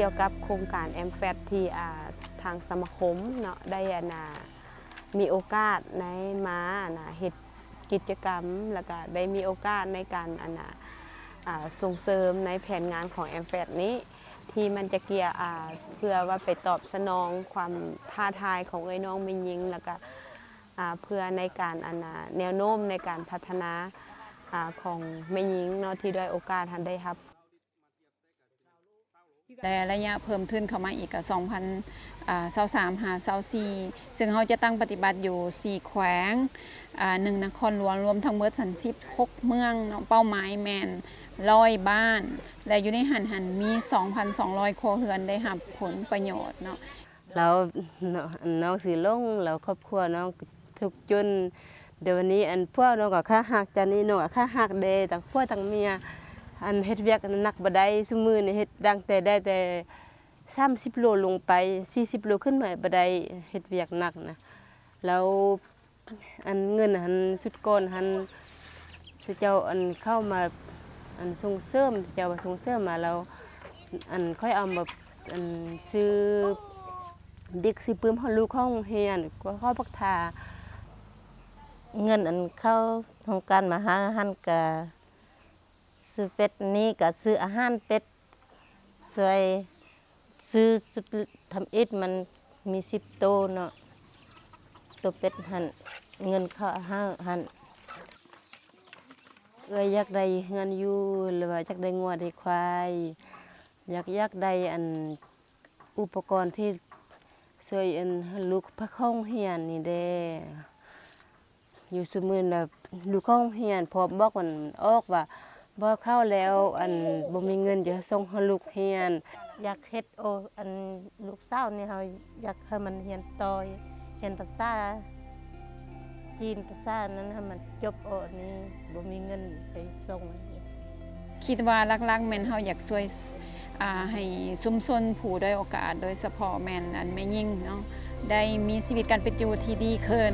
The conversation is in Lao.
ກ່ຽວກັບໂຄງການ ແອມແຟດ ທີ່ ອ່າ ທາງສະມາຄົມເນາະ ໄດ້ ອັນນ່າ ມີໂອກາດໃນມາ ອັນນ່າ ເຮັດກິດຈະກຳ ແລ້ວກະໄດ້ມີໂອກາດໃນການ ອັນນ່າ ອ່າ ສົ່ງເສີມໃນແຜນງານຂອງ ແອມແຟດ ນີ້ ທີ່ມັນຈະກ່ຽວ ອ່າ ເພື່ອວ່າໄປຕອບສະໜອງຄວາມທ້າທາຍຂອງເອື້ອຍນ້ອງແມ່ຍິງ ແລ້ວກະ ອ່າ ເພື່ອໃນການ ອັນນ່າ ແນວໂນ້ມໃນການພັດທະນາ ອ່າ ຂອງແມ່ຍິງເນາະ ທີ່ດ້ອຍໂອກາດຫັ້ນໄດ້ຮັບ. ແລະ ໄລຍະເພີ່ມທຶນເຂົ້າມາອີກກໍສອງພັນ ອ່າ ຊາວສາມ ຫາ ຊາວສີ່ ເຊິ່ງເຮົາຈະຕັ້ງປະຕິບັດຢູ່ສີ່ແຂວງ ອ່າ ໜຶ່ງນະຄອນຫຼວງ ລວມທັງໝົດຫັ້ນສິບຫົກເມືອງເນາະ ເປົ້າໝາຍແມ່ນຮ້ອຍບ້ານ ແລະ ຢູ່ໃນຫັ້ນຫັ້ນມີສອງພັນສອງຮ້ອຍຄົວເຮືອນໄດ້ຮັບຜົນປະໂຫຍດເນາະ. ລາວ ນ້ອງຊື່ຫຼົງ ແລ້ວຄອບຄົວນ້ອງທຸກຈົນ ດຽວນີ້ ອັນ ພວກນ້ອງກໍຄາຫັກ ຈານີ້ນ້ອງກໍຄາຫັກເດ້ ທັງຜົວທັງເມຍ ອັນ ເຮັດວຽກໜັກບໍ່ໄດ້ ຊຸມື້ນີ້ເຮັດຕັ້ງແຕ່ ໄດ້ແຕ່ສາມສິບໂລລົງໄປ ສີ່ສິບໂລຂຶ້ນມາບໍ່ໄດ້ ເຮັດວຽກໜັກນະ ແລ້ວ ອັນ ເງິນຫັ້ນ ຊຸດກ່ອນຫັ້ນ ເຂົາເຈົ້າ ອັນ ເຂົ້າມາ ອັນ ສົ່ງເສີມ ເຂົາເຈົ້າວ່າສົ່ງເສີມມາແລ້ວ ອັນ ຂ້ອຍເອົາມາ ອັນ ຊື້ບິກຊື້ປຶ້ມໃຫ້ລູກເຂົ້າໂຮງຮຽນ ກໍເຂົ້າບັກທ່າ ເງິນອັນເຂົ້າໂຮງການມາຫາຫັ້ນກະຊື້ເປັດ ນີ້ກະຊື້ອາຫານເປັດ ຊ່ວຍຊື້ຊຸດທຳອິດ ມັນມີສິບໂຕເນາະ ໂຕເປັດຫັ້ນ ເງິນເຂົ້າອາຫານຫັ້ນ ເອື້ອຍຢາກໄດ້ເຮືອນຢູ່ ຫຼືວ່າຢາກໄດ້ງົວໄດ້ຄວາຍ ຢາກ ຢາກໄດ້ອັນ ອຸປະກອນທີ່ຊ່ວຍອັນ ໃຫ້ລູກພາເຂົ້າໂຮງຮຽນນີ້ແດ່. ຢູ່ຊຸມື້ນະ ລູກເຂົ້າໂຮງຮຽນ ພໍ່ບອກມັນອອກວ່າ ບໍ່ເຂົ້າແລ້ວ ອັນ ບໍ່ມີເງິນຈະສົ່ງໃຫ້ລູກຮຽນ. ຢາກເຮັດ ໂອ ອັນ ລູກສາວນີ້ ເຮົາຢາກໃຫ້ມັນຮຽນຕໍ່ ຮຽນພາສາຈີນ ພາສານັ້ນ ໃຫ້ມັນຈົບ ໂອ ອັນນີ້ ບໍ່ມີເງິນໄປສົ່ງ. ຄິດວ່າຫຼັກໆແມ່ນເຮົາຢາກຊ່ວຍ ອ່າ ໃຫ້ຊຸມຊົນຜູ້ດ້ອຍໂອກາດ ໂດຍສະເພາະແມ່ນອັນແມ່ຍິງເນາະ ໄດ້ມີຊີວິດການເປັນຢູ່ທີ່ດີຂຶ້ນ.